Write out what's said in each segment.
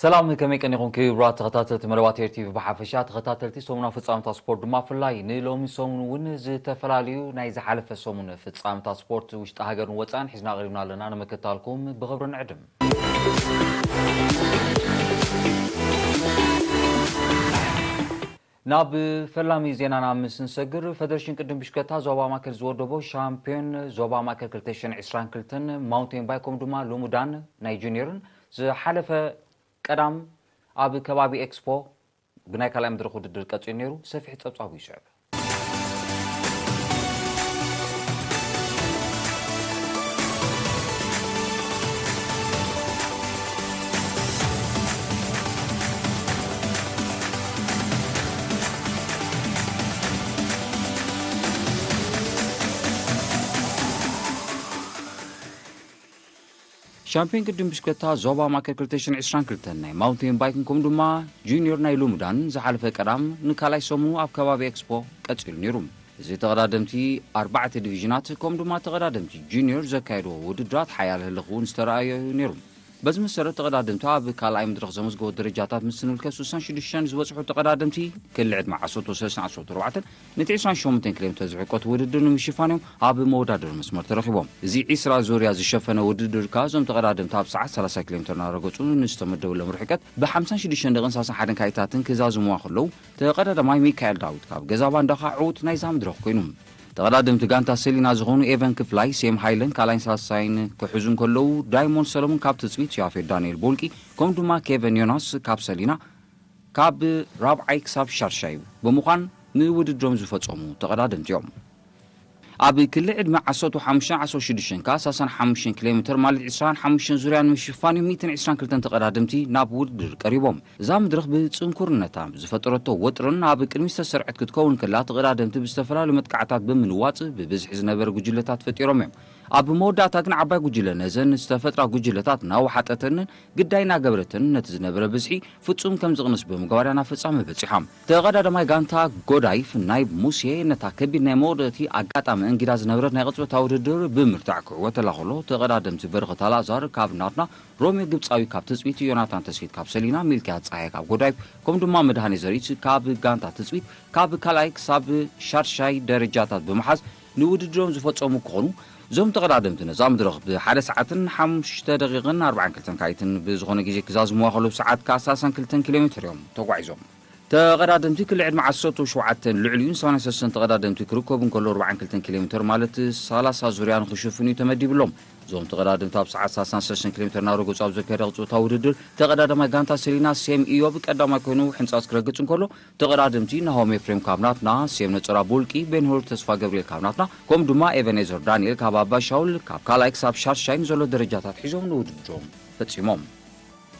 ሰላም፣ ከመይ ቀኒኹም ክቡራት ተኸታተልቲ መደባት ኤር ቲ ቪ ብሓፈሻ፣ ተኸታተልቲ ሰሙናዊ ፍጻመታት ስፖርት ድማ ብፍላይ ንሎሚ ሰሙን እውን ዝተፈላለዩ ናይ ዝሓለፈ ሰሙን ፍጻመታት ስፖርት ውሽጢ ሃገርን ወጻእን ሒዝና ቀሪብና ኣለና። ንምክትታልኩም ብኽብሪ ንዕድም። ናብ ፈላሚ ዜናና ምስ ንሰግር፣ ፈደረሽን ቅድም ብሽክለታ ዞባ ማእከል ዝወደቦ ሻምፒዮን ዞባ ማእከል ክልተ ሽሕን ዕስራን ክልተን ማውንቴን ባይክ፣ ከምኡ ድማ ልሙዳን ናይ ጁኒየርን ዝሓለፈ ቀዳም ኣብ ከባቢ ኤክስፖ ብናይ ካልኣይ መድረኽ ውድድር ቀጺሉ ነይሩ። ሰፊሕ ጸብጻቡ ይስዕብ። ሻምፒዮን ቅድም ብሽክለታ ዞባ ማእከል ክልተ ሽሕን ዕስራን ክልተን ናይ ማውንቴን ባይክን ከምኡ ድማ ጁኒዮር ናይ ልሙዳን ዝሓለፈ ቀዳም ንካልኣይ ሰሙኑ ኣብ ከባቢ ኤክስፖ ቀጺሉ ነይሩ። እዚ ተቐዳደምቲ ኣርባዕተ ዲቪዥናት ከምኡ ድማ ተቐዳደምቲ ጁኒዮር ዘካየድዎ ውድድራት ሓያል ህልኽ እውን ዝተረኣዮ እዩ ነይሩ። በዚ መሰረት ተቐዳደምቲ ኣብ ካልኣይ መድረኽ ዘመዝገቦ ደረጃታት ምስ ንምልከት ስሳን ሽዱሽተን ዝበጽሑ ተቐዳደምቲ ክሊ ዕድመ ዓሰርተ ሰለስተን ዓሰርተ ኣርባዕተን ነቲ ዕስራን ሸሞንተን ኪሎ ሜትር ዝሕቆት ውድድር ንምሽፋን እዮም ኣብ መወዳደሪ መስመር ተረኺቦም። እዚ ዕስራ ዙርያ ዝሸፈነ ውድድር ከኣ እዞም ተቐዳደምቲ ኣብ ሰዓት ሰላሳ ኪሎ ሜትር እናረገጹ ንዝተመደበሎም ርሕቀት ብሓምሳን ሽዱሽተን ደቂቕን ሰላሳን ሓደን ካይታትን ክዛዝምዋ ከለዉ፣ ተቐዳዳማይ ሚካኤል ዳዊት ካብ ገዛ ባንዳ ከኣ ዕዉት ናይዛ መድረኽ ኮይኑ። ተቐዳደምቲ ጋንታ ሰሊና ዝኾኑ ኤቨን ክፍላይ፣ ሴም ሃይለን ካልኣይን ሳልሳይን ክሕዙ እንከለዉ፣ ዳይሞንድ ሰለሙን ካብ ትጽቢት፣ ያፌት ዳንኤል ቦልቂ፣ ከምኡ ድማ ኬቨን ዮናስ ካብ ሰሊና ካብ ራብዓይ ክሳብ ሻድሻይ ብምዃን ንውድድሮም ዝፈጸሙ ተቐዳደምቲ እዮም። ኣብ ክሊ ዕድመ ዓሰርተ ሓሙሽተን ዓሰርተ ሽዱሽተን ከኣ ሰላሳን ሓሙሽተን ኪሎ ሜትር ማለት ዕስራን ሓሙሽተን ዙርያ ንምሽፋን እዩ ሚእትን ዕስራን ክልተን ተቐዳደምቲ ናብ ውድድር ቀሪቦም። እዛ መድረኽ ብጽንኩርነታ ዝፈጠረቶ ወጥርን ኣብ ቅድሚት ዝተሰርዐት ክትከውን ከላ፣ ተቐዳደምቲ ብዝተፈላለዩ መጥቃዕታት ብምንዋጽ ብብዝሒ ዝነበረ ጉጅለታት ፈጢሮም እዮም። ኣብ መወዳእታ ግን ዓባይ ጉጅለ ነዘን ዝተፈጥራ ጉጅለታት እናወሓጠተንን ግዳይ እናገበረትን ነቲ ዝነበረ ብዝሒ ፍጹም ከም ዝቕንስ ብምግባር እያ ናብ ፍጻመ በጺሓ። ተቐዳዳማይ ጋንታ ጎዳይፍ ናይ ሙሴ ነታ ከቢድ ናይ መወዳእቲ ኣጋጣሚ እንጊዳ ዝነበረት ናይ ቅጽበታዊ ውድድር ብምርታዕ ክዕወተላ ከሎ፣ ተቐዳደምቲ በረኸት ኣልኣዛር ካብ ናትና፣ ሮሜ ግብጻዊ ካብ ትጽቢት፣ ዮናታን ተስፊት ካብ ሰሊና፣ ሚልክያ ጸሃየ ካብ ጎዳይፍ፣ ከምኡ ድማ መድሃኔ ዘሪት ካብ ጋንታ ትጽቢት ካብ ካልኣይ ክሳብ ሻድሻይ ደረጃታት ብምሓዝ ንውድድሮም ዝፈጸሙ ክኾኑ፣ እዞም ተቐዳደምቲ ነዛ መድረኽ ብሓደ ሰዓትን ሓሙሽተ ደቂቕን ኣርባዓን ክልተን ካይትን ብዝኾነ ግዜ ክዛዝምዋ ከለዉ፣ ሰዓት ከኣ ሰላሳን ክልተን ኪሎ ሜትር እዮም ተጓዒዞም። ተቐዳደምቲ ክሊ ዕድመ ዓሰርተ ሸውዓተን ልዕሊኡን ሰማንያን ሰለስተን ተቐዳደምቲ ክርከቡ እንከሎ፣ ኣርባዓን ክልተን ኪሎ ሜትር ማለት ሰላሳ ዙርያ ንኽሽፍኑ እዩ ተመዲብሎም። እዞም ተቐዳደምቲ ኣብ ሰዓት ሰላሳን ሰለስተን ኪሎ ሜትር እናረገጹ ኣብ ዘካየደ ቅጽበታዊ ውድድር፣ ተቐዳዳማይ ጋንታ ሰሊና ሴም ኢዮብ ቀዳማይ ኮይኑ ሕንጻጽ ክረግጽ እንከሎ፣ ተቐዳደምቲ ናሆም ኤፍሬም ካብ ናትና፣ ሴም ነጸራ ቡልቂ፣ ቤንሁር ተስፋ ገብርኤል ካብ ናትና፣ ከምኡ ድማ ኤቨኔዘር ዳንኤል ካብ ኣባ ሻውል ካብ ካልኣይ ክሳብ ሻድሻይ ንዘሎ ደረጃታት ሒዞም ንውድድሮም ፈጺሞም።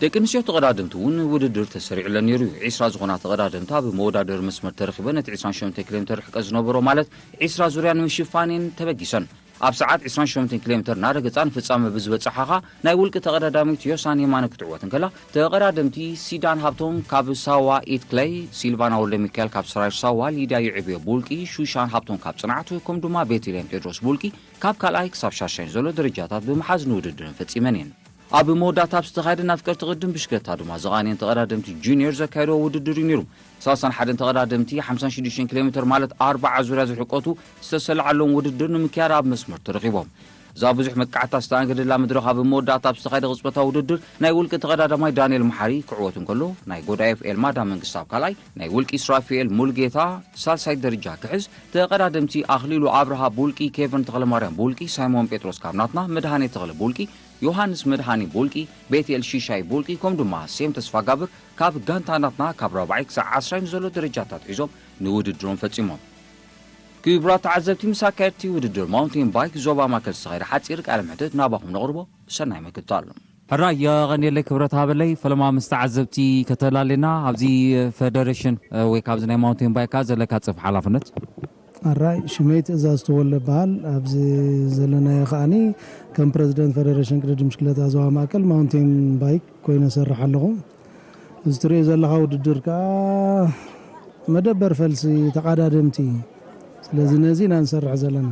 ደቂ ኣንስትዮ ተቐዳደምቲ እውን ውድድር ተሰሪዑለን ነይሩ እዩ። ዕስራ ዝኾና ተቐዳደምቲ ኣብ መወዳደሪ መስመር ተረኺበን ነቲ ዕስራን ሸሞንተን ኪሎ ሜትር ርሕቀት ዝነበሮ ማለት ዕስራ ዙርያ ንምሽፋን እየን ተበጊሰን። ኣብ ሰዓት ዕስራን ሸሞንተን ኪሎ ሜትር እናረገጻ ንፍጻመ ብዝበጽሓ ኸኣ ናይ ውልቂ ተቐዳዳሚት ዮሳን የማነ ክትዕወት እንከላ፣ ተቐዳደምቲ ሲዳን ሃብቶም ካብ ሳዋ ኢት ክለይ፣ ሲልቫና ወልደሚካኤል ካብ ሰራይር ሳዋ፣ ሊድያ ይዕብዮ ቡልቂ፣ ሹሻን ሃብቶም ካብ ጽንዓት፣ ከምኡ ድማ ቤተልሔም ጴጥሮስ ቡልቂ ካብ ካልኣይ ክሳብ ሻሻይን ዘሎ ደረጃታት ብምሓዝ ንውድድረን ፈጺመን እየን። ኣብ መወዳእታ ኣብ ዝተኻየደ ናይ ኣፍቀርቲ ቅድም ብሽክለታ ድማ ዝቓንየን ተቐዳደምቲ ጁኒየር ዘካየድዎ ውድድር እዩ ነይሩ። ሰላሳን ሓደን ተቐዳደምቲ ሓምሳን ሽዱሽተን ኪሎ ሜትር ማለት ኣርብዓ ዙርያ ዝሕቆቱ ዝተሰለዓሎም ውድድር ንምክያድ ኣብ መስመር ተረኺቦም። እዛ ብዙሕ መጥቃዕታ ዝተኣንገደላ መድረኽ ኣብ መወዳእታ ኣብ ዝተኻየደ ቅጽበታዊ ውድድር ናይ ውልቂ ተቐዳዳማይ ዳንኤል መሓሪ ክዕወት እንከሎ፣ ናይ ጎዳይፍ ኤልማዳ መንግስታብ ካልኣይ፣ ናይ ውልቂ ስራፊኤል ሙልጌታ ሳልሳይ ደረጃ ክሕዝ፣ ተቐዳደምቲ ኣኽሊሉ ኣብርሃ ቡልቂ፣ ኬቨን ተኽለማርያም ቡልቂ፣ ሳይሞን ጴጥሮስ ካብ ናትና፣ መድሃኔ ተኽለ ቡልቂ፣ ዮሃንስ መድሃኒ ቡልቂ፣ ቤትኤል ሺሻይ ቡልቂ፣ ከምኡ ድማ ሴም ተስፋጋብር ካብ ጋንታ ናትና ካብ ራብዓይ ክሳዕ ዓስራይ ንዘሎ ደረጃታት ሒዞም ንውድድሮም ፈጺሞም። ክቡራት ተዓዘብቲ፣ ምስ ኣካየድቲ ውድድር ማውንቴን ባይክ ዞባ ማእከል ዝተኻየደ ሓጺር ቃለ መሕትት ናባኹም ነቕርቦ። ሰናይ ምክትታል። ሕራይ የቐንየለይ ክብረት ሃበለይ። ፈለማ ምስ ተዓዘብቲ ከተላሌና ኣብዚ ፌደሬሽን፣ እ፣ ወይ ካብዚ ናይ ማውንቴን ባይክ ከኣ ዘለካ ጽፍሒ ሓላፍነት። ኣራይ ሽመይ ትእዛዝ ተወልደ በሃል። ኣብዚ ዘለናዮ ከኣኒ ከም ፕረዚደንት ፌደሬሽን ቅድድም ብሽክለታ ዞባ ማእከል ማውንቴን ባይክ ኮይነ እሰርሕ ኣለኹ። እዚ ትሪኦ ዘለኻ ውድድር ከኣ መደበር ፈልሲ ተቐዳደምቲ እዩ። ስለዚ ነዚ ኢና ንሰርሕ ዘለና።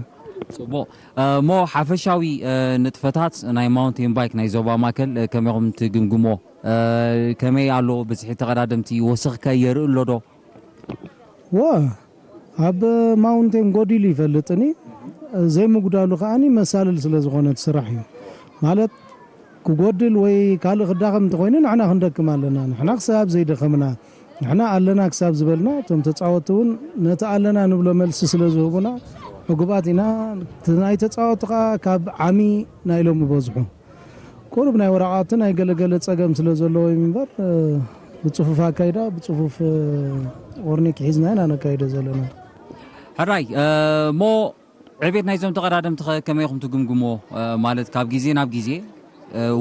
ጽቡቕ። እ፣ እሞ ሓፈሻዊ፣ እ፣ ንጥፈታት ናይ ማውንቴን ባይክ ናይ ዞባ ማእከል፣ እ፣ ከመይ ኢኹም ትግምግሞ? ከመይ ኣሎ ብዝሒ ተቐዳደምቲ? ወሰኽከ የርኢ ኣሎ ዶ? ወ ኣብ ማውንቴን ጎዲሉ ይፈልጥኒ። ዘይምጉዳሉ ከዓኒ መሳልል ስለ ዝኾነ እቲ ስራሕ እዩ። ማለት ክጎድል ወይ ካልእ ክዳኸም እንተኾይኑ ንሕና ክንደክም ኣለና። ንሕና ክሳብ ዘይደኸምና፣ ንሕና ኣለና ክሳብ ዝበልና፣ እቶም ተጻወትቲ እውን ነቲ ኣለና ንብሎ መልሲ ስለ ዝህቡና ዕጉባት ኢና። እቲ ናይ ተጻወትቲ ከኣ ካብ ዓሚ ናይ ሎሚ በዝሑ። ቁሩብ ናይ ወረቓቕቲ ናይ ገለገለ ጸገም ስለ ዘለዎ እዩ እምበር፣ ብጽፉፍ ኣካይዳ፣ ብጽፉፍ ኦርኒክ ሒዝና ኢና ነካይዶ ዘለና። ሕራይ እሞ ዕቤት ናይዞም ተቐዳደምቲ ከ ከመይ ኢኹም ትግምግሞ? ማለት ካብ ግዜ ናብ ግዜ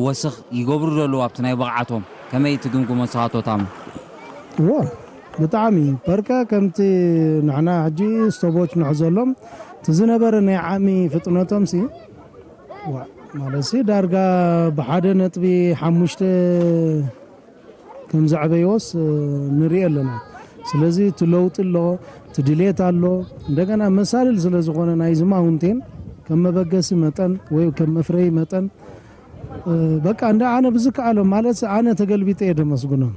ወስኽ ይገብሩ ዘለዉ ኣብቲ ናይ ብቕዓቶም ከመይ ትግምግሞ ንስኻ ቶታም? እዎ፣ ብጣዕሚ በርቀ ከምቲ ንሕና ሕጂ ስቶቦች ንሕዘሎም እቲ ዝነበረ ናይ ዓሚ ፍጥነቶም ሲ ዋ፣ ማለት ሲ ዳርጋ ብሓደ ነጥቢ ሓሙሽተ ከም ዘዕበይዎስ ንርኢ ኣለና። ስለዚ እቲ ለውጢ ኣሎ፣ እቲ ድሌት ኣሎ። እንደገና መሳልል ስለ ዝኾነ ናይዚ ማውንቴን ከም መበገሲ መጠን ወይ ከም መፍረይ መጠን በቃ እንደ ኣነ ብዝከኣሎም ማለት ኣነ ተገልቢጠ እየ ደመስግኖም።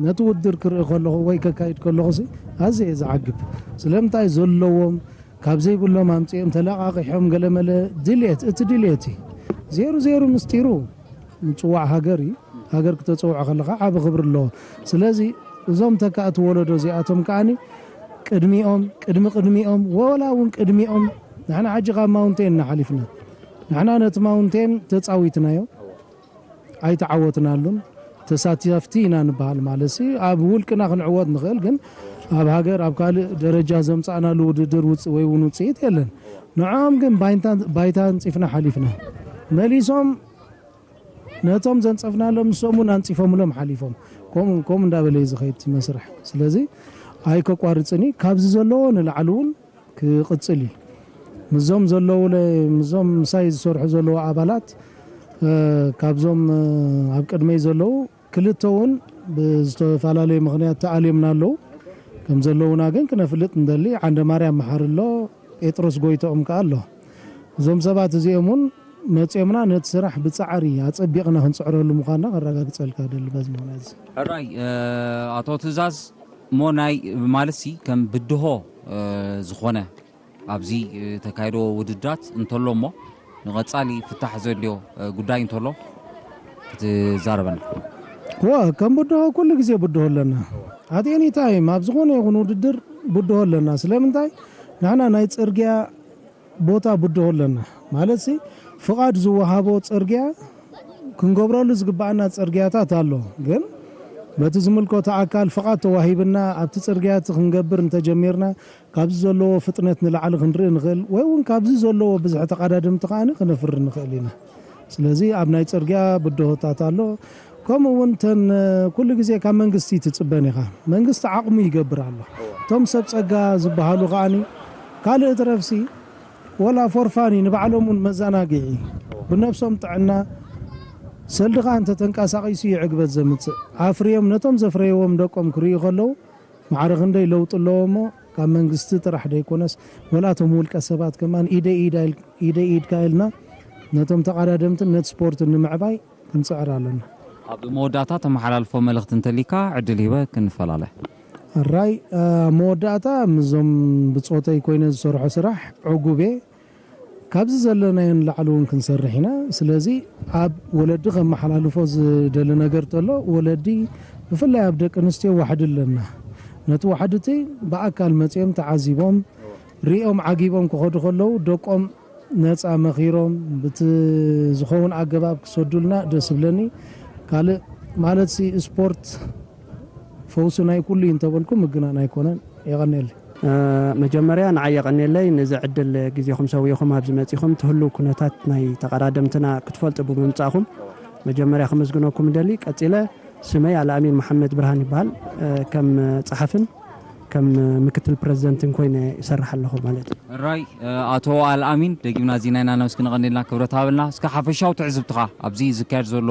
ነቲ ውድድር ክርኢ ከለኹ ወይ ከካይድ ከለኹ ሲ ኣዝየ እየ ዝዓግብ። ስለምንታይ ዘለዎም ካብ ዘይብሎም ኣምጺኦም ተለቓቒሖም ገለመለ ድሌት፣ እቲ ድሌት እዩ። ዜሩ ዜሩ ምስጢሩ ምጽዋዕ ሃገር እዩ። ሃገር ክተጸውዖ ከለኻ ዓቢ ክብሪ ኣለዎ። ስለዚ እዞም ተካእቲ ወለዶ እዚኣቶም ከኣኒ ቅድሚኦም፣ ቅድሚ ቅድሚኦም፣ ወላ እውን ቅድሚኦም ንሕና ሕጂ ካብ ማውንቴን ኢና ሓሊፍና። ንሕና ነቲ ማውንቴን ተጻዊትናዮ። ኣይተዓወትናሉን። ተሳተፍቲ ኢና ንበሃል ማለት ሲ ኣብ ውልቅና ክንዕወት ንኽእል፣ ግን ኣብ ሃገር ኣብ ካልእ ደረጃ ዘምጻእናሉ ውድድር ውጽ ወይ እውን ውጽኢት የለን። ንዕኦም ግን ባይንታ ባይታ ኣንጺፍና ሓሊፍና። መሊሶም ነቶም ዘንጸፍናሎም ንሶም እውን ኣንጺፎምሎም ሓሊፎም። ከምኡ ከምኡ እንዳበለ እዩ ዝኸይድ እቲ መስርሕ። ስለዚ ኣይከቋርጽን እዩ። ካብዚ ዘለዎ ንላዕሊ እውን ክቕጽል እዩ። ምስዞም ዘለዉ ለ ምስዞም ምሳይ ዝሰርሑ ዘለዉ ኣባላት እ፣ ካብዞም እ፣ ኣብ ቅድመይ ዘለዉ ክልተ እውን ብዝተፈላለየ ምኽንያት ተኣልዮምና ኣለዉ። ከም ዘለዉና ግን ክነፍልጥ ንደሊ። ዓንደ ማርያም መሓሪ ኣሎ፣ ጴጥሮስ ጎይትኦም ከኣ ኣሎ። እዞም ሰባት እዚኦም እውን መጺኦምና ነቲ ስራሕ ብጻዕሪ ኣጸቢቕና ክንጽዕረሉ ምዃንና ከረጋግጸልካ ደሊ በዚ ምኽንያት እዚ። ሕራይ እ፣ ኣቶ ትእዛዝ እሞ ናይ ማለትሲ ከም ብድሆ እ፣ ዝኾነ ኣብዚ እ፣ ተካይዶ ውድድራት እንተሎ እሞ ንቐጻሊ ፍታሕ ዘድልዮ እ፣ ጉዳይ እንተሎ ክትዛረበና። እወ ከም ብድሆ ኩሉ ግዜ ብድሆ ኣለና። ኣት ኤኒ ታይም ኣብ ዝኾነ ይኹን ውድድር ብድሆ ኣለና። ስለምንታይ ንሕና ናይ ጽርግያ ቦታ ብድሆ ኣለና። ማለትሲ ፍቓድ ዝወሃቦ ጽርግያ ክንገብረሉ ዝግባኣና ጽርግያታት ኣሎ። ግን በቲ ዝምልከቶ ኣካል ፍቓድ ተዋሂብና ኣብቲ ጽርግያ እቲ ክንገብር እንተጀሚርና ካብዚ ዘለዎ ፍጥነት ንላዕሊ ክንርኢ ንኽእል ወይ እውን ካብዚ ዘለዎ ብዝሒ ተቐዳደምቲ ከኣ ክነፍሪ ንኽእል ኢና። ስለዚ ኣብ ናይ ጽርግያ ብድሆታት ኣሎ። ከምኡ እውን ተን ኩሉ ግዜ ካብ መንግስቲ ትጽበን ኢኻ። መንግስቲ ዓቕሙ ይገብር ኣሎ። እቶም ሰብ ጸጋ ዝበሃሉ ከኣኒ ካልእ ትረፍሲ ወላ ፎርፋኒ ንባዕሎም እውን መዘናግዒ ብነብሶም ጥዕና ሰልዲ ከኣ እንተ ተንቀሳቒሱ ይዕግበት ዘምጽእ ኣፍርዮም ነቶም ዘፍረይዎም ደቆም ክርእዩ ከለዉ ማዕረ ክንደይ ለውጢ ኣለዎ እሞ ካብ መንግስቲ ጥራሕ ደይኮነስ ወላ እቶም ውልቀ ሰባት ከማን ኢደ ኢዳ ኢል- ኢደ ኢድካ ኢልና ነቶም ተቐዳደምትን ነቲ ስፖርት ንምዕባይ ክንጽዕር ኣለና። ኣብ መወዳእታ ተመሓላልፎ መልእኽቲ እንተሊካ ዕድል ሂበ ክንፈላለ። ኣራይ ኣብ መወዳእታ ምስዞም ብጾተይ ኮይነ ዝሰርሖ ስራሕ ዕጉቤ ካብዚ ዘለናዮ ንላዕሊ እውን ክንሰርሕ ኢና። ስለዚ ኣብ ወለዲ ከመሓላልፎ ዝደሊ ነገር ተሎ ወለዲ ብፍላይ ኣብ ደቂ ኣንስትዮ ዋሕዲ ኣለና። ነቲ ዋሕዲ እቲ ብኣካል መጺኦም ተዓዚቦም ሪኦም ዓጊቦም ክኸዱ ከለዉ ደቆም ነጻ መኺሮም ብቲ ዝኸውን ኣገባብ ክሰዱልና ደስ ይብለኒ። ካልእ ማለትሲ ስፖርት ፈውሲ ናይ ኩሉ እዩ እንተበልኩ ምግናን ኣይኮነን። የቐንየለይ። መጀመርያ ንዓይ የቐንየለይ ነዚ ዕድል ግዜኹም ሰዊእኹም ኣብዚ መጺኹም ትህሉ ኩነታት ናይ ተቐዳደምትና ክትፈልጡ ብምምጻእኹም መጀመርያ ክምዝግነኩም እደሊ። ቀጺለ ስመይ ኣልኣሚን መሓመድ ብርሃን ይበሃል። ከም ጸሓፍን ከም ምክትል ፕረዚደንትን ኮይነ ይሰርሕ ኣለኹ ማለት እዩ። ራይ ኣቶ ኣልኣሚን ደጊምና እዚ ናይና ነብስኪ ንቐንልና ክብረት ሃበልና። እስከ ሓፈሻዊ ትዕዝብትኻ ኣብዚ ዝካየድ ዘሎ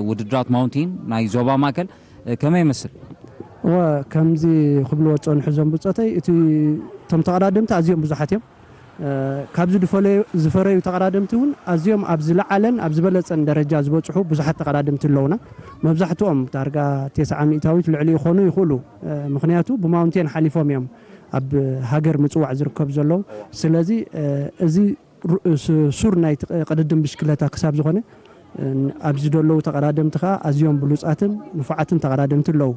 ውድድራት ማውንቴን ናይ ዞባ ማእከል ከመይ ይመስል? እወ ከምዚ ክብልዎ ዝጸንሑ እዞም ብጾተይ እቲ እቶም ተቐዳደምቲ ኣዝዮም ብዙሓት እዮም። ካብዚ ዝፈረዩ ተቐዳደምቲ እውን ኣዝዮም ኣብ ዝለዓለን ኣብ ዝበለጸን ደረጃ ዝበጽሑ ብዙሓት ተቐዳደምቲ ኣለዉና። መብዛሕትኦም ዳርጋ ተስዓ ሚእታዊት ልዕሊ ይኾኑ ይኽእሉ። ምኽንያቱ ብማውንቴን ሓሊፎም እዮም ኣብ ሃገር ምጽዋዕ ዝርከቡ ዘለዉ። ስለዚ እዚ ሱር ናይ ቅድድም ብሽክለታ ክሳብ ዝኾነ ኣብዚ ዘለዉ ተቐዳደምቲ ከዓ ኣዝዮም ብሉጻትን ንፉዓትን ተቐዳደምቲ ኣለዉ።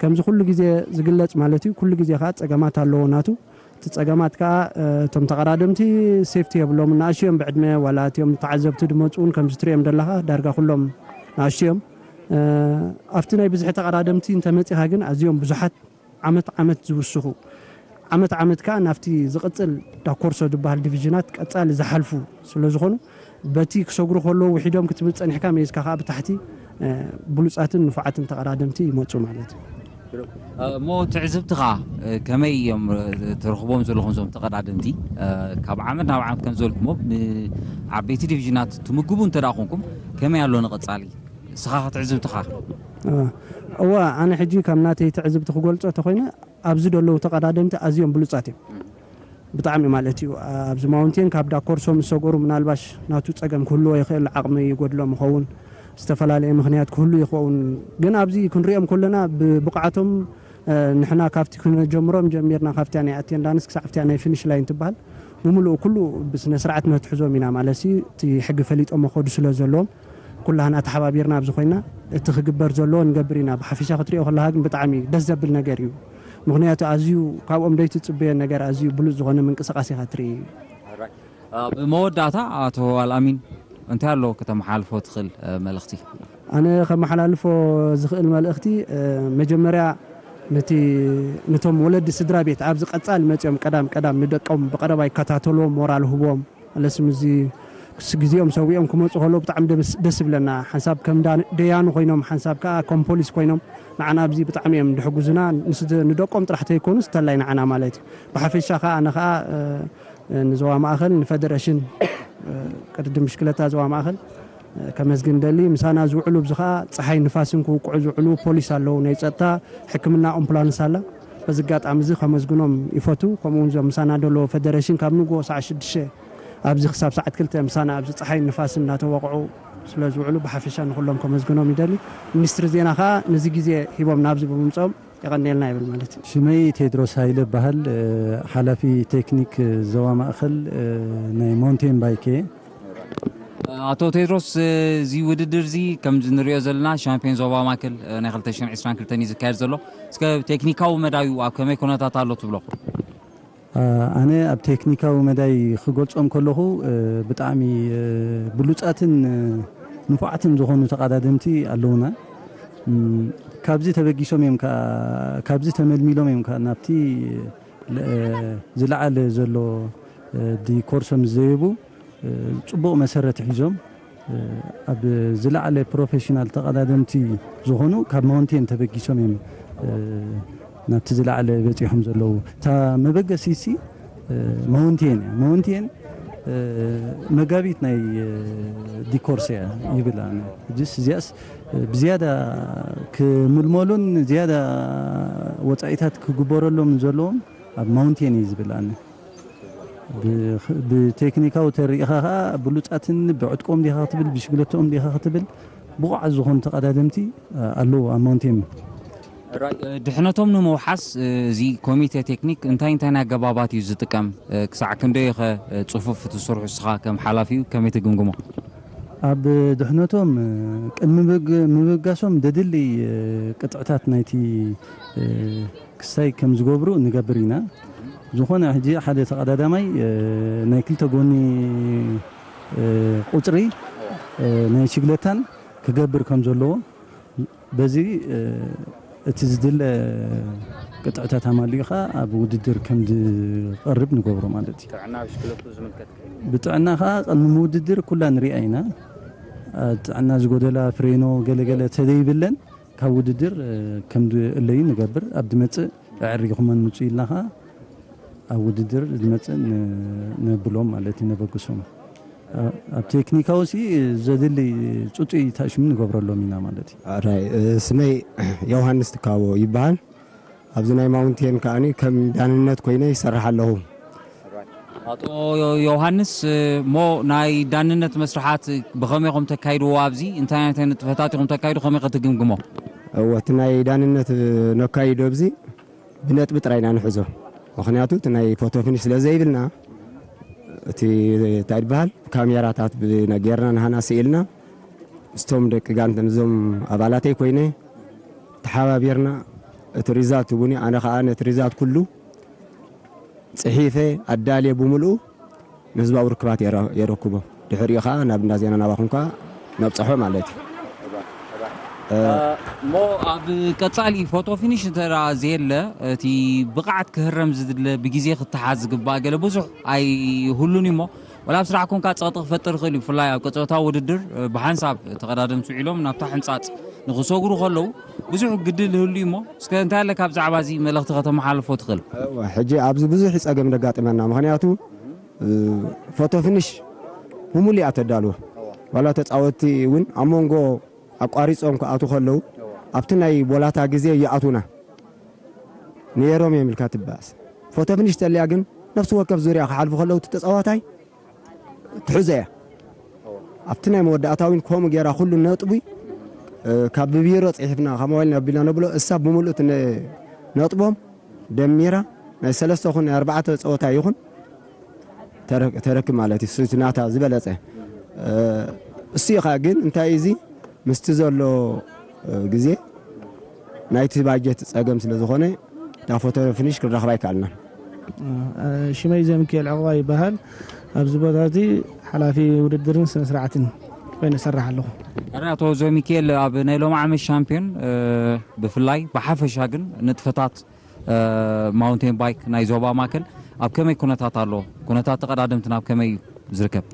ከምዚ ኩሉ ግዜ ዝግለጽ ማለት እዩ። ኩሉ ግዜ ከዓ ጸገማት ኣለዎ ናቱ። እቲ ጸገማት ከዓ እቶም ተቐዳደምቲ ሴፍቲ የብሎም፣ ንኣሽዮም ብዕድመ ዋላ እቲኦም ተዓዘብቲ ድመፁ እውን ከምዚ ትሪኦም ዘለኻ ዳርጋ ኩሎም ንኣሽዮም። ኣብቲ ናይ ብዝሒ ተቐዳደምቲ እንተመፂኻ ግን ኣዝዮም ብዙሓት ዓመት ዓመት ዝውስኹ፣ ዓመት ዓመት ከዓ ናብቲ ዝቕፅል ዳኮርሶ ዝበሃል ዲቪዥናት ቀፃሊ ዝሓልፉ ስለ ዝኾኑ፣ በቲ ክሰግሩ ከለዉ ውሒዶም ክትብል ፀኒሕካ፣ መይዝካ ከዓ ብታሕቲ ብሉፃትን ንፉዓትን ተቐዳደምቲ ይመፁ ማለት እዩ። እሞ ትዕዝብትኻ ከመይ እዮም ትረኽቦም ዘለኹም እዞም ተቐዳደምቲ? ካብ ዓመት ናብ ዓመት ከም ዝበልኩሞ ንዓበይቲ ዲቪዥናት ትምግቡ እንተ ደኣ ኮንኩም ከመይ ኣሎ ንቐጻሊ? እስኻ ትዕዝብትኻ? እዋ፣ ኣነ ሕጂ ካብ ናተይ ትዕዝብቲ ክገልጾ ተኾይነ ኣብዚ ዘለዉ ተቐዳደምቲ ኣዝዮም ብሉጻት እዮም። ብጣዕሚ ማለት እዩ። ኣብዚ ማውንቴን ካብ ዳኮርሶ ምስ ሰገሩ ምናልባሽ ናቱ ጸገም ክህልዎ ይኽእል፣ ዓቕሚ ይጎድሎም ይኸውን፣ ዝተፈላለየ ምኽንያት ክህሉ ይኸውን። ግን ኣብዚ ክንሪኦም ከለና ብብቕዓቶም ንሕና ካብቲ ክነጀምሮም ጀሚርና ካብቲያ ናይ ኣቴንዳንስ ክሳዕ ኣብቲያ ናይ ፊኒሽ ላይን ትበሃል ብምሉኡ ኩሉ ብስነ ስርዓት ነትሕዞም ኢና ማለት ሲ እቲ ሕጊ ፈሊጦም መኸዱ ስለ ዘለዎም ኩላህና ተሓባቢርና ኣብዚ ኮይና እቲ ክግበር ዘለዎ ንገብር ኢና። ብሓፈሻ ክትሪኦ ከለካ ግን ብጣዕሚ ደስ ዘብል ነገር እዩ። ምክንያቱ ኣዝዩ ካብኦም ደይትፅበዮ ነገር ኣዝዩ ብሉፅ ዝኾነ ምንቅስቃስ ኢካ ትርኢ። ብመወዳእታ ኣቶ ኣልኣሚን እንታይ ኣሎ ከተመሓላልፎ ትኽእል መልእኽቲ? ኣነ ከመሓላልፎ ዝኽእል መልእኽቲ መጀመርያ ነቲ ነቶም ወለዲ ስድራ ቤት ኣብዚ ቀፃሊ መፅኦም ቀዳም ቀዳም ንደቆም ብቐረባ ይከታተልዎም፣ ሞራል ህቦም ኣለስም እዚ ግዜኦም ሰዊኦም ክመፁ ከለዉ ብጣዕሚ ደስ ይብለና። ሓንሳብ ከም ደያኑ ኮይኖም ሓንሳብ ከዓ ከም ፖሊስ ኮይኖም ንዓና ኣብዚ ብጣዕሚ እዮም ድሕጉዙና። ንደቆም ጥራሕ ተይኮኑስ እንተላይ ንዓና ማለት እዩ። ብሓፈሻ ከዓ ኣነ ከዓ ንዞባ ማእኸል ንፈደረሽን ቅድድም ብሽክለታ ዞባ ማእኸል ከመስግን ደሊ። ምሳና ዝውዕሉ ብዚ ከዓ ፀሓይ ንፋስን ክውቅዑ ዝውዕሉ ፖሊስ ኣለዉ፣ ናይ ፀጥታ ሕክምና ኣምቡላንስ ኣላ። በዚ ኣጋጣሚ እዚ ከመስግኖም ይፈቱ። ከምኡ እውን እዞም ምሳና ደለዎ ፈደረሽን ካብ ንግሆ ሰዓት ሽዱሽተ ኣብዚ ክሳብ ሰዓት ክልተ ምሳና ኣብዚ ፀሓይ ንፋስ እናተወቕዑ ስለ ዝውዕሉ ብሓፈሻ ንኩሎም ከመስግኖም ይደሊ። ሚኒስትሪ ዜና ከዓ ነዚ ግዜ ሂቦም ናብዚ ብምምፅኦም የቐንየልና ይብል ማለት እዩ። ሽመይ ቴድሮስ ሃይለ እበሃል፣ ሓላፊ ቴክኒክ ዞባ ማእኸል ናይ ሞንቴን ባይክ እየ። ኣቶ ቴድሮስ፣ እዚ ውድድር እዚ ከምዚ ንሪኦ ዘለና ሻምፒዮን ዞባ ማእከል ናይ ክልተ ሽሕን ዕስራን ክልተን እዩ ዝካየድ ዘሎ። እስከ ቴክኒካዊ መዳዩ ኣብ ከመይ ኩነታት ኣሎ ትብሎ? ኣነ ኣብ ቴክኒካዊ መዳይ ክገልጾም ከለኹ ብጣዕሚ ብሉጻትን ንፉዓትን ዝኾኑ ተቐዳደምቲ ኣለዉና። ካብዚ ተበጊሶም እዮም ካብዚ ተመልሚሎም እዮም ናብቲ ዝለዓለ ዘሎ ዲኮርሶ ምስ ዘየቡ ፅቡቕ መሰረት ሒዞም ኣብ ዝለዓለ ፕሮፌሽናል ተቐዳደምቲ ዝኾኑ ካብ ማውንቴን ተበጊሶም እዮም ናብቲ ዝለዓለ በፂሖም ዘለዉ። እታ መበገሲሲ ማውንቴን እያ። ማውንቴን መጋቢት ናይ ዲኮርስ እያ ይብል ኣነ። እዚስ እዚኣስ ብዝያዳ ክምልመሉን ዝያዳ ወፃኢታት ክግበረሎም ዘለዎም ኣብ ማውንቴን እዩ ዝብል ኣነ። ብቴክኒካዊ ተሪኢኻ ከዓ ብሉፃትን ብዕጥቆም ዲኻ ክትብል ብሽግለትኦም ዲኻ ክትብል ብቑዓት ዝኾኑ ተቐዳደምቲ ኣለዉ ኣብ ማውንቴን። ድሕነቶም ንምውሓስ እዚ ኮሚቴ ቴክኒክ እንታይ እንታይ ኣገባባት እዩ ዝጥቀም? ክሳዕ ክንደይ ኸ ፅፉፍ ትሰርሑ እስኻ ከም ሓላፊኡ ከመይ ትግምግሞ? ኣብ ድሕነቶም ቅድሚ ምብጋሶም ደድሊ ቅጥዕታት ናይቲ ክስታይ ከም ዝገብሩ ንገብር ኢና። ዝኾነ ሕጂ ሓደ ተቐዳዳማይ ናይ ክልተ ጎኒ ቁፅሪ ናይ ሽግለታን ክገብር ከም ዘለዎ በዚ እቲ ዝድለ ቅጥዕታት ኣማሊኡ ከዓ ኣብ ውድድር ከም ዝቐርብ ንገብሮ ማለት እዩ። ጥዕና ብሽክለቱ ዝምልከት ብጥዕና ከዓ ቅድሚ ምውድድር ኩላ ንሪኣ ኢና። ጥዕና ዝጎደላ ፍሬኖ ገለገለ ተዘይብለን ካብ ውድድር ከም ዝእለዩ ንገብር። ኣብ ዝመፅእ ኣዕሪኹመን ምፁ ኢልና ከዓ ኣብ ውድድር ዝመፅእ ነብሎም ማለት እዩ፣ ነበግሶም። ኣብ ቴክኒካዊ ሲ ዘድሊ ፅፁይ ታሽሙ ንገብረሎም ኢና ማለት እዩ። ኣራይ፣ ስመይ ዮሃንስ ትካቦ ይበሃል። ኣብዚ ናይ ማውንቴን ከዓኒ ከም ዳንነት ኮይነ ይሰርሕ ኣለኹ። ኣቶ ዮሃንስ፣ እሞ ናይ ዳንነት መስርሓት ብኸመይ ኢኹም ተካይድዎ? ኣብዚ እንታይ ዓይነት ንጥፈታት ኢኹም ተካይዱ? ከመይ ከትግምግሞ? እወ፣ እቲ ናይ ዳንነት ነካይዶ ኣብዚ ብነጥቢ ጥራይ ኢና ንሕዞ። ምኽንያቱ እቲ ናይ ፎቶ ፊኒሽ ስለ ዘይብልና፣ እቲ እንታይ ይበሃል፣ ካሜራታት ብ-፣ ጌርና ንሃና ስኢልና፣ ምስቶም ደቂ ጋንታ፣ እዞም ኣባላተይ ኮይነ ተሓባቢርና እቲ ሪዛልት እውን፣ ኣነ ከዓ ነቲ ሪዛልት ኩሉ ፅሒፈ ኣዳልየ ብምልኡ ንህዝባዊ ርክባት የረ-፣ የረክቦ። ድሕሪኡ ከዓ ናብ እንዳ ዜና ናባኹም ከዓ ነብፅሖ ማለት እዩ። እሞ ኣብ ቀፃሊ ፎቶ ፊኒሽ እንተ ደኣ ዘየለ፣ እቲ ብቕዓት ክህረም ዝድለ፣ ብግዜ ክተሓዝ ዝግባእ ገለ ብዙሕ ኣይህሉን እዩ። እሞ ወላ ኣብ ስራሕኩም ከዓ ፀቕጢ ክፈጥር ይኽእል እዩ። ብፍላይ ኣብ ቀፀወታ ውድድር፣ ብሓንሳብ ተቐዳደምቲ ውዒሎም ናብታ ሕንፃፅ ንክሰግሩ ከለዉ ብዙሕ ግዲ ዝህሉ እዩ። እሞ እስከ እንታይ ኣለካ ብዛዕባ እዚ መልእኽቲ ከተመሓላልፎ ትኽእል? እወ፣ ሕጂ ኣብዚ ብዙሕ ፀገም ደጋጥመና። ምኽንያቱ እ፣ ፎቶ ፊኒሽ ብሙሉ እያ ተዳልዎ። ዋላ ተፃወትቲ እውን ኣብ መንጎ ኣቋሪፆም ክኣቱ ከለዉ ኣብቲ ናይ ቦላታ ግዜ ይኣቱና ነይሮም እዮም ኢልካ ትበኣስ። ፎቶ ፊኒሽ ተልያ ግን ነፍሲ ወከፍ ዙርያ ክሓልፉ ከለዉ እቲ ተፃዋታይ ትሕዞ እያ። ኣብቲ ናይ መወዳእታ እውን ከምኡ ገይራ ኩሉ ነጥቢ፣ እ፣ ካብ ብቢሮ ፅሒፍና ካብ ሞባይል ኣቢልና ነብሎ፣ እሳ ብምሉእ እቲ ነ-፣ ነጥቦም ደሚራ ናይ ሰለስተ ኹን ናይ ኣርባዕተ ፀወታ ይኹን ተረ-፣ ተረክብ ማለት እዩ። እሱ እቲ ናታ ዝበለፀ፣ እ፣ እሱ ኢኻ ግን እንታይ እዚ ምስቲ ዘሎ፣ እ፣ ግዜ ናይቲ ባጀት ፀገም ስለ ዝኾነ እታ ፎቶ ፊኒሽ ክንረኽባ ኣይከኣልናን። ሽመይ ዘሚካኤል ዕቑባ ይበሃል። ኣብዚ ቦታ እዚ ሓላፊ ውድድርን ስነ ስርዓትን ኮይነ እሰርሕ ኣለኹ። ኣረ ኣቶ ዘሚካኤል፣ ኣብ ናይ ሎም ዓመት ሻምፒዮን፣ እ፣ ብፍላይ ብሓፈሻ ግን ንጥፈታት፣ እ፣ ማውንቴን ባይክ ናይ ዞባ ማእከል ኣብ ከመይ ኩነታት ኣሎ? ኩነታት ተቐዳደምትና ኣብ ከመይ እዩ ዝርከብ?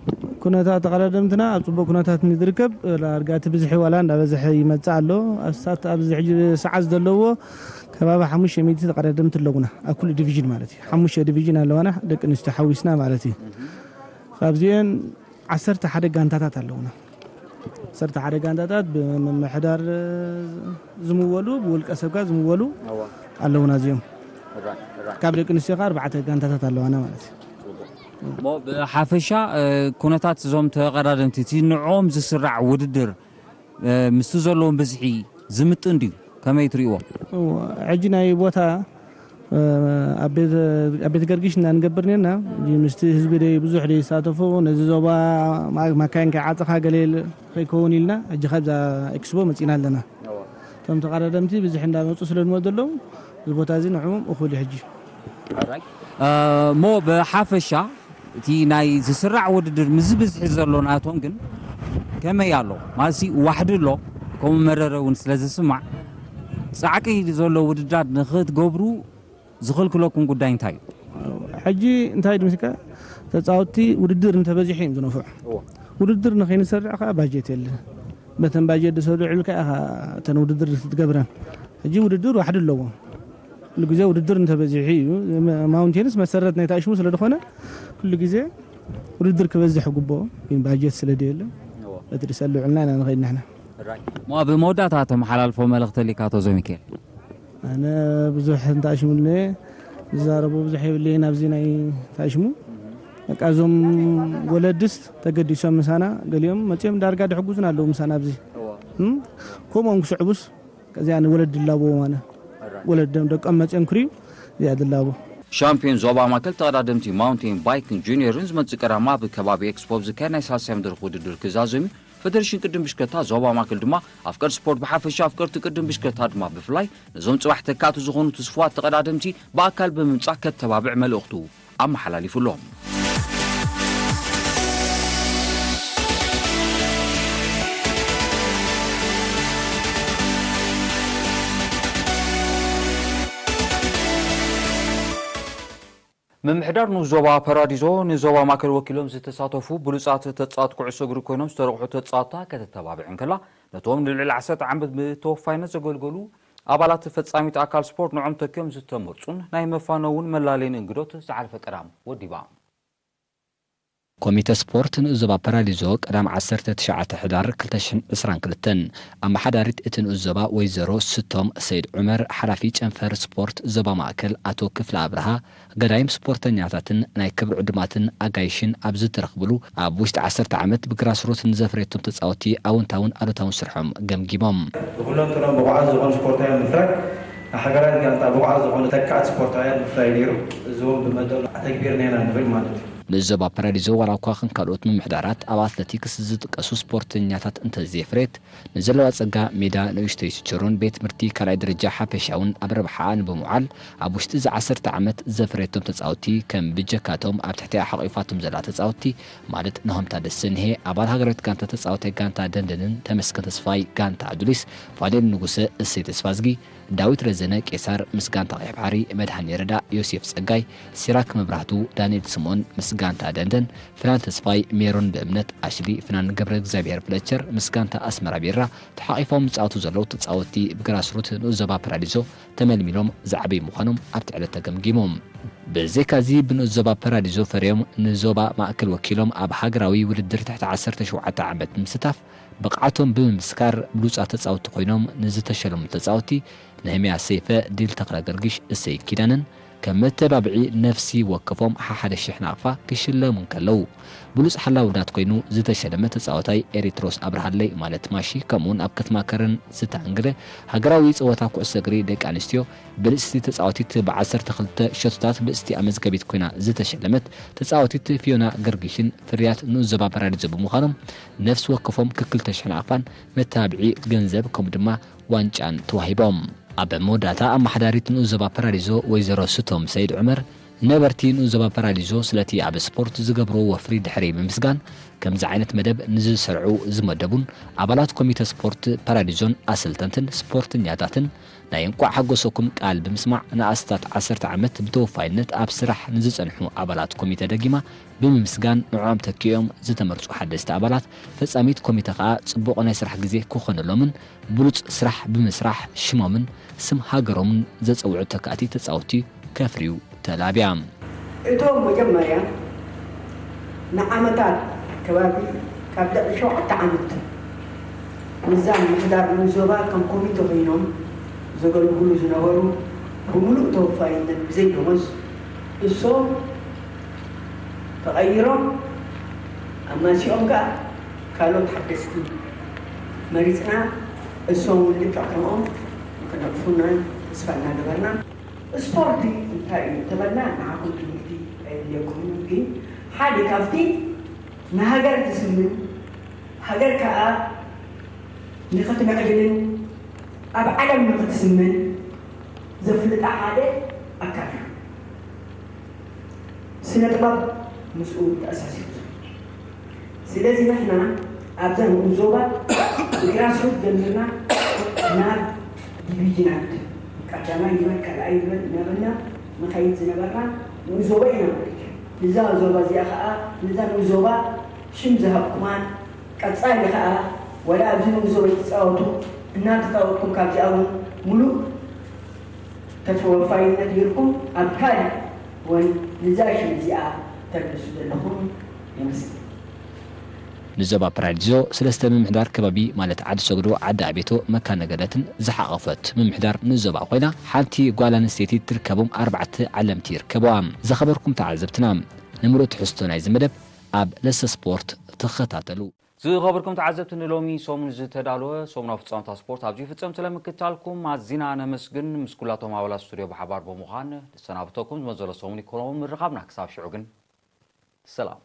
ኩነታት ተቐዳደምትና ኣብ ፅቡቅ ኩነታት እዩ ዝርከብ። ዳርጋ እቲ ብዝሒ ዋላ እንዳበዝሐ ይመፅእ ኣሎ። ኣብሳት ኣብዚ ሕጂ ሰዓት ዘለዎ ከባቢ ሓሙሽተ ሚእቲ ተቐዳደምቲ ኣለውና፣ ኣብ ኩሉ ዲቪዥን ማለት እዩ። ሓሙሽተ ዲቪዥን ኣለዋና፣ ደቂ ኣንስትዮ ሓዊስና ማለት እዩ። ካብዚአን ዓሰርተ ሓደ ጋንታታት ኣለውና። ዓሰርተ ሓደ ጋንታታት ብምምሕዳር ዝምወሉ፣ ብውልቀ ሰብካ ዝምወሉ ኣለውና። እዚኦም ካብ ደቂ ኣንስትዮ ከዓ ኣርባዕተ ጋንታታት ኣለዋና ማለት እዩ። እሞ ብሓፈሻ፣ እ፣ ኩነታት እዞም ተቐዳደምቲ፣ እቲ ንዕኦም ዝስራዕ ውድድር፣ እ፣ ምስቲ ዘለዎም ብዝሒ ዝምጥን ድዩ? ከመይ ትርእይዎ? እወ፣ ሕጂ ናይ ቦታ፣ እ፣ ኣብ ቤት፣ ኣብ ቤት ገርጊሽ እና ንገብር ነርና። እዚ ምስቲ ህዝቢ ደይ ብዙሕ ደይ ይሳተፎ፣ ነዚ ዞባ ማ-፣ ማካይን ከይዓፀኻ ገለ የለ ከይከውን ኢልና፣ ሕጂ ካብዛ ኤክስፖ መፂና ኣለና። እቶም ተቐዳደምቲ ብዝሒ እንዳመፁ ስለ ዝመፁ ዘለዉ፣ እዚ ቦታ እዚ ንዕኦም እኹል እዩ ሕጂ። እ፣ እሞ ብሓፈሻ እቲ ናይ ዝስራዕ ውድድር ምስ ብዝሒ ዘሎ ናቶም ግን ከመይ ኣሎ? ማለትሲ ዋሕዲ ኣሎ፣ ከምኡ መረረ እውን ስለ ዝስማዕ፣ ጻዕቂ ዘሎ ውድድራት ንኽትገብሩ ዝኽልክለኩም ጉዳይ እንታይ እዩ? ሕጂ እንታይ ድምስካ፣ ተጻወትቲ ውድድር እንተበዚሑ እዮም ዝነፍዑ። ውድድር ንኸይንሰርዕ ከዓ ባጀት የለን። በተን ባጀት ዝሰድዑልካ ኢኻ እተን ውድድር ክትገብረን። ሕጂ ውድድር ዋሕዲ ኣለዎ። ኩሉ ግዜ ውድድር እንተበዚሑ እዩ። ማውንቴንስ መሰረት ናይ ታሽሙ ስለ ዝኾነ፣ ኩሉ ግዜ ውድድር ክበዝሕ ግብኦ፣ ግን ባጀት ስለ ደየለ፣ በቲ ዝሰልዑልና ኢና ንኸይድ ንሕና። እሞ ኣብ መወዳእታ ተመሓላልፎ መልእኽቲ ኣሊካ ኣቶ ዘሚካኤል? ኣነ ብዙሕ እንታሽሙኒ ዝዛረቦ ብዙሕ የብለይን ኣብዚ ናይ ታሽሙ። በቃ እዞም ወለድስ ተገዲሶም ምሳና፣ ገሊኦም መጺኦም ዳርጋ ድሕጉዙና ኣለዉ ምሳና ኣብዚ። እም? ከምኦም ክስዕቡስ፣ ከዚኣ ንወለድ ድላቦ ማነ። ወለዶም ደቆም መጺኦም ክርእዩ፣ እዚኣ ድላቦ። ሻምፒዮን ዞባ ማእከል ተቐዳደምቲ ማውንቴን ባይክን ጁኒየርን ዝመጽእ ቀዳም ኣብ ከባቢ ኤክስፖ ኣብ ዝካየድ ናይ ሳልሳይ መድረኽ ውድድር ክዛዘም እዩ። ፈደሬሽን ቅድም ብሽክለታ ዞባ ማእከል ድማ ኣፍቀርቲ ስፖርት ብሓፈሻ ኣፍቀርቲ ቅድም ብሽክለታ ድማ ብፍላይ ነዞም ጽባሕ ተካእቲ ዝኾኑ ትስፉዋት ተቐዳደምቲ ብኣካል ብምምጻእ ከተባብዕ መልእኽቱ ኣመሓላሊፉ ኣሎ። ምምሕዳር ንኡስ ዞባ ፓራዲዞ ንዞባ ማእከል ወኪሎም ዝተሳተፉ ብሉጻት ተጻወትቲ ኩዕሶ እግሪ ኮይኖም ዝተረቑሑ ተጻወትታ ከተተባብዕ እንከላ፣ ነቶም ንልዕሊ ዓሰርተ ዓመት ብተወፋይነት ዘገልገሉ ኣባላት ፈጻሚት ኣካል ስፖርት ንዖም ተኪኦም ዝተመርጹን ናይ መፋነውን መላለይን እንግዶት ዝሓለፈ ቀዳም ወዲባ። ኮሚተ ስፖርት ንኡስ ዞባ ፓራሊዞ ቀዳም ዓሰርተ ትሽዓተ ሕዳር ክልተ ሽሕን ዕስራን ክልተን ኣመሓዳሪት እቲ ንኡስ ዞባ ወይዘሮ ስቶም ሰይድ ዑመር፣ ሓላፊ ጨንፈር ስፖርት ዞባ ማእከል ኣቶ ክፍለ ኣብርሃ፣ ገዳይም ስፖርተኛታትን ናይ ክብሪ ዕዱማትን ኣጋይሽን ኣብ ዝተረኽብሉ ኣብ ውሽጢ ዓሰርተ ዓመት ብግራስሩት ንዘፍረየቶም ተጻወትቲ ኣወንታውን ኣሉታውን ስርሖም ገምጊሞም። ብኩለንትኖም ብቑዓት ዝኾኑ ስፖርታውያን ምፍራይ፣ ንሃገራዊት ጋንታ ብቑዓት ዝኾኑ ተካእቲ ስፖርታውያን ምፍራይ ነይሩ። እዚ እውን ብመጠኑ ኣተግቢርና ኢና ንብል ማለት እዩ። ንዞባ ፓራዲዞ ዋላ እኳ ከም ካልኦት ምምሕዳራት ኣብ ኣትለቲክስ ዝጥቀሱ ስፖርተኛታት እንተዘየፍረየት፣ ንዘለዋ ጸጋ ሜዳ ንእሽተይ ስችሩን ቤት ትምህርቲ ካልኣይ ደረጃ ሓፈሻውን ኣብ ረብሓኣ ንምውዓል ኣብ ውሽጢ እዚ ዓሰርተ ዓመት ዘፍረየቶም ተጻወትቲ ከም ብጀካቶም ኣብ ትሕቲኣ ሓቒፋቶም ዘላ ተጻወትቲ ማለት ናሆም ታደሰ ንሄ ኣባል ሃገራዊት ጋንታ ተጻወታይ ጋንታ ደንደንን ተመስገን ተስፋይ ጋንታ ኣዱሊስ ፋኔል ንጉሰ እሰይ ተስፋዝጊ ዳዊት ረዘነ ቄሳር ምስ ጋንታ ቀይሕ ባሕሪ፣ መድሃኔ ረዳ፣ ዮሴፍ ጸጋይ፣ ሲራክ መብራህቱ፣ ዳንኤል ስምኦን ምስ ጋንታ ደንደን፣ ፍናን ተስፋይ፣ ሜሮን ብእምነት፣ ኣሽሊ፣ ፍናን ገብረ እግዚኣብሔር ፍለቸር ምስ ጋንታ ኣስመራ ቢራ ተሓቒፎም ዝጻወቱ ዘለዉ ተጻወትቲ ብግራስሩት ንኡስ ዞባ ፓራዲዞ ተመልሚሎም ዝዓበዩ ምዃኖም ኣብቲ ዕለት ተገምጊሞም። ብዘይካዚ ብንኡስ ዞባ ፓራዲዞ ፈርዮም ንዞባ ማእከል ወኪሎም ኣብ ሃገራዊ ውድድር ትሕቲ ዓሰርተ ሸውዓተ ዓመት ምስታፍ ብቕዓቶም ብምምስካር ብሉጻት ተጻወትቲ ኮይኖም ንዝተሸለሙ ተጻወትቲ ነህምያ ሰይፈ፣ ድል ተኽለ ገርግሽ፣ እሰይ ኪዳነን ከም መተባብዒ ነፍሲ ወከፎም ሓሓደ ሽሕ ናቕፋ ክሽለሙ እንከለዉ፣ ብሉጽ ሓላዊ ውዳት ኮይኑ ዝተሸለመ ተጻዋታይ ኤሪትሮስ ኣብርሃለይ ማለት ማሺ፣ ከምኡውን ኣብ ከተማ ከረን ዝተኣንገደ ሃገራዊ ጸወታ ኩዕሶ እግሪ ደቂ ኣንስትዮ ብልጽቲ ተጻዋቲት ብዓሰርተ ክልተ ሸቶታት ብልጽቲ ኣመዝጋቢት ኮይና ዝተሸለመት ተጻዋቲት ፊዮና ገርግሽን ፍርያት ንኡስ ዞባ ፓራዲዞ ብምዃኖም ነፍሲ ወከፎም ክክልተ ሽሕ ናቕፋን መተባብዒ ገንዘብ ከምኡ ድማ ዋንጫን ተዋሂቦም። ኣብ መወዳእታ ኣመሓዳሪት ንኡስ ዞባ ፓራዲዞ ወይዘሮ ስቶም ሰይድ ዑመር ነበርቲ ንኡስ ዞባ ፓራዲዞ ስለቲ ኣብ ስፖርት ዝገብርዎ ወፍሪ ድሕሪ ምምስጋን ከምዚ ዓይነት መደብ ንዝሰርዑ ዝመደቡን ኣባላት ኮሚተ ስፖርት ፓራዲዞን ኣሰልጠንትን ስፖርተኛታትን ናይ እንቋዕ ሓጎሰኩም ቃል ብምስማዕ ንኣስታት ዓሰርተ ዓመት ብተወፋይነት ኣብ ስራሕ ንዝጸንሑ ኣባላት ኮሚተ ደጊማ ብምምስጋን ንዕኦም ተኪኦም ዝተመርጹ ሓደስቲ ኣባላት ፈጻሚት ኮሚተ ከኣ ጽቡቕ ናይ ስራሕ ግዜ ክኾነሎምን ብሉጽ ስራሕ ብምስራሕ ሽሞምን ስም ሃገሮምን ዘጸውዑ ተካእቲ ተጻወትቲ ከፍርዩ ተላብያ። እቶም መጀመርያ ንዓመታት ከባቢ ካብ ልዕሊ ሸውዓተ ዓመት ንዛ ምምሕዳር ንኡስ ዞባ ከም ኮሚተ ኮይኖም ዘገልግሉ ዝነበሩ ብምሉእ ተወፋይነት ብዘይ ደሞዝ እሶም ተቐይሮም ኣማሲኦም ከኣ ካልኦት ሓደስቲ መሪጽና እሶም እውን ልክዕ ከምኦም ንክነጥፉና ተስፋ እናገበርና ስፖርቲ እንታይ እዩ እንተበልና ንዓኹም ትምህርቲ ኣየድልየኩምን ግን ሓደ ካብቲ ንሃገር ትስምን ሃገር ከኣ ንኽትምዕብልን ኣብ ዓለም ንኽትስምን ዘፍልጣ ሓደ ኣካል እዩ። ስነ ጥበብ ምስኡ ተኣሳሲሩ ዘሎ። ስለዚ ንሕና ኣብዛ ንኡስ ዞባ ብግራስሩት ጀሚርና ናብ ዲቪዥናት ቀዳማይ ይበል ካልኣይ ይበል እናበልና ንኸይድ ዝነበርና ንኡስ ዞባ ኢና ማለት እዩ። ንዛ ዞባ እዚኣ ከዓ ንዛ ንኡስ ዞባ ሽም ዝሃብኩማን ቀፃሊ ከዓ ወላ ኣብዚ ንኡስ ዞባ ይትፃወቱ እናተፃወትኩም ካብዚኣ እውን ሙሉእ ተወፋይነት ጌርኩም ኣብ ካልእ እውን ንዛ ሽም እዚኣ ተልብሱ ዘለኹም ይመስል። ንዞባ ፓራዲዞ ሰለስተ ምምሕዳር ከባቢ ማለት ዓዲ ሰግዶ፣ ዓዲ ኣቤቶ፣ መካነ ገነትን ዝሓቐፈት ምምሕዳር ንዞባ ኮይና ሓንቲ ጓል ኣንስተይቲ ትርከቦም ኣርባዕተ ዓለምቲ ይርከበዋ። ዝኸበርኩም ተዓዘብትና ንምሉእ ትሕዝቶ ናይዚ መደብ ኣብ ለሰ ስፖርት ተኸታተሉ። ዝኸበርኩም ተዓዘብቲ ንሎሚ ሰሙን ዝተዳለወ ሰሙናዊ ፍጻመታት ስፖርት ኣብዚ ይፍጸም። ስለምክታልኩም ኣዚና ነመስግን። ምስ ኩላቶም ኣባላት ስቱድዮ ብሓባር ብምዃን ንሰናብተኩም። ዝመዘሎ ሰሙን ይኮነዎም ምርኻብና። ክሳብ ሽዑ ግን ሰላም።